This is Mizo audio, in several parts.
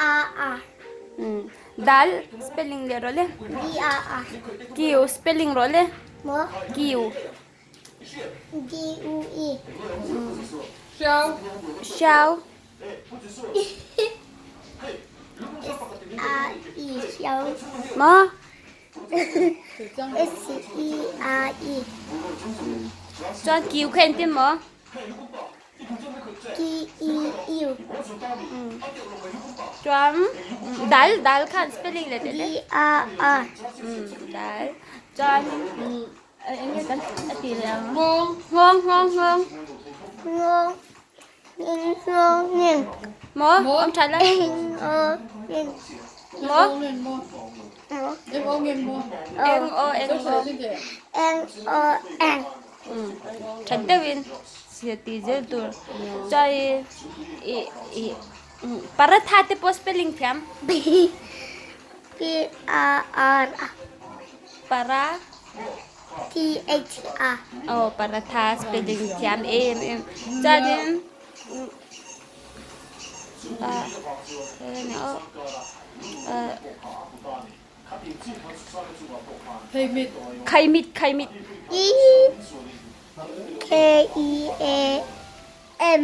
A R. Dal spelling leh rawh le. D A R. Q spelling rawh le. Maw? Q. D U E. Xiao. Xiao. S A E Xiao. Maw? S E A E. Chuan Q kha engtin maw? Q E U. Chuan dal dal khan spelling leh teh le. D A R. Dal. Chuan eng nge kan a tih leh ang? Nghawng. Nghawng nghawng nghawng. Nghawng. Nghawng ngheng. Maw? Awm tha la. Nghawng ngheng. Maw? Maw? Eng o ngem maw? Eng o eng o. Eng o eng. That deuhin chhia tih zel tur chuan i i paratha te pawh spelling thiam. P P A R A. Para. T H A. Aw paratha spelling thiam em em chuanin ah ah. Khaimit khaimit. E K E A M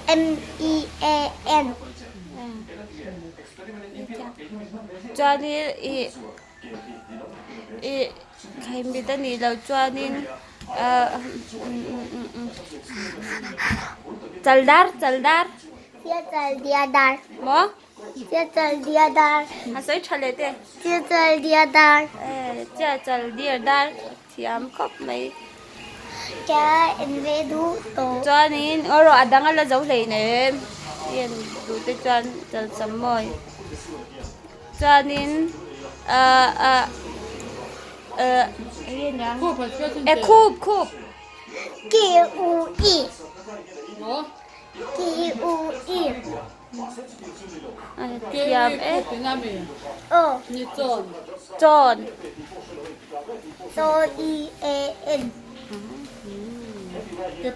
M E A N. Chuanin i i khaimit a nih loh chuanin ah chaldar chaldar. Chaldar. Maw? Chia chal dia dar. A sawi tha leh te. Chia chal dia dar. Chia chal dia dar thiam khawp mai. Kia en ve duh tawh. Chuanin aw rawh a dang a la zo hlei nem. I en duh te chuan chal cham mawi. Chuanin ah ah eh enge niang e khup khup. K U E. K U E. Thiam e. Chawn. Chawn E A N. Ke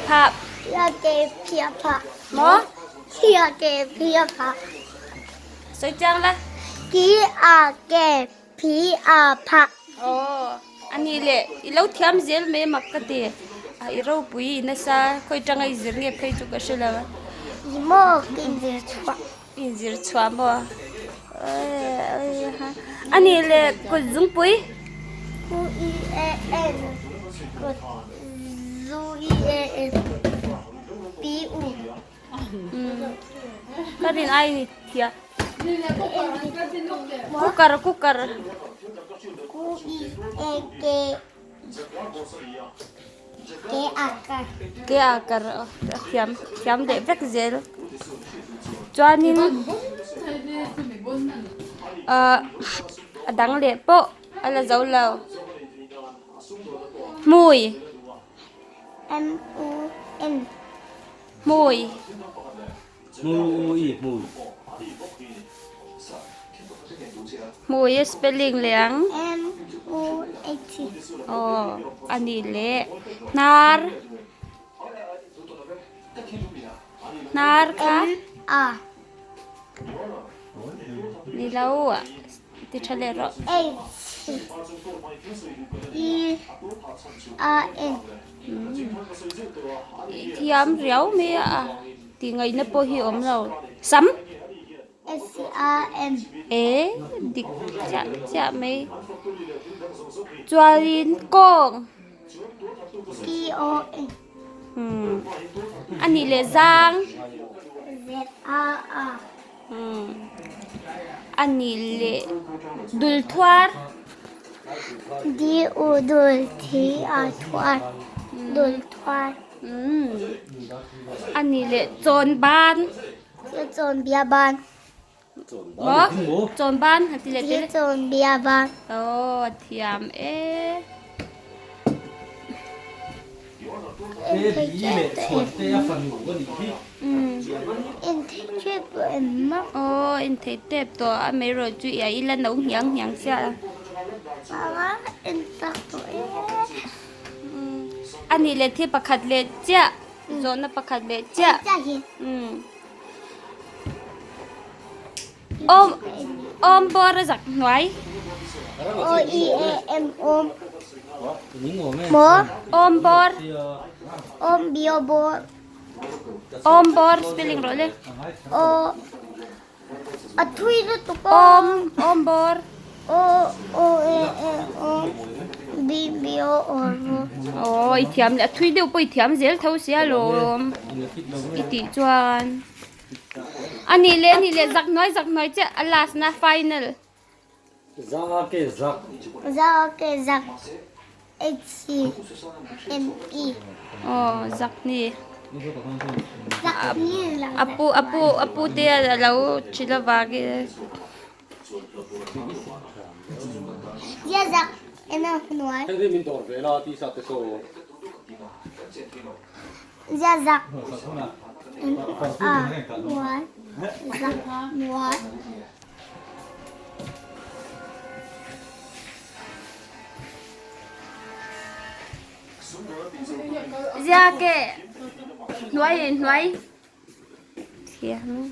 phah. Kia ke phia phah. Maw? Kia ke phia phah. Sawi chiang la. Kia ke phia phah. Aw, ani leh i lo thiam zel mai mak ka ti. A i ropui i nasa khawi tanga i zir nge phei chu ka hre lo a. I maw ka inzir chhuah. Inzir chhuah maw? Ani leh kut zungpui. Ku i e n kut zu i e n p u. Ka rin ai ni thia. Cooker cooker. Ku i e k k a kar. K a kar thiam thiam leh vek zel. Chuanin ah a dang leh pawh a la zo lo. Hmui. M U N. Hmui. Hmui i hmui. Hmui a spelling leh ang. M U H. Aw a ni leh hnar. Hnar kha. M A. Ni lo a ti tha leh rawh. H E A N. Thiam riau mai a tih ngaihna pawh hi a awm lo. Sam. S A M. E dik chiah chiah mai. Chuanin kawng. K O N. A nih leh zang. Z A A. A nih leh dul thuar. D U dul thi a thuar dul thuar. A nih leh chawn ban. Chawn bia ban. Maw? Chawn ban a ti leh te. Chawn bia ban. Aw a thiam e. Aw en thei tep tawh a mai erawh chu i ila no hniang hniang chiah a. A nih leh thil pakhat leh chiah. Zawhna pakhat leh chiah. Umm. Awm awm bawr a zak hnuai. O E A M awm. Maw? Awm bawr. Awm B O bawr. Awm bawr spelling rawh le. O A thui lutuk a. Awm awm bawr. O O E A awm B B O or bawr. Aw i thiam leh a thui deuh pawh i thiam zel tho sia lawm i tih chuan. A nih leh a nih leh zak hnuai zak hnuai chiah a last na final. Za a ke zak. Za a ke zak H M E. Aw zak ni. Zak ni lang. A pu a pu a pu te a lo thil avangin. Zia zak en a hnuai. Heng hi min dawr ve la tih sa te saw. Zia zak a hnuai zak hnuai. Zia ke hnuai hnuai. Thiam.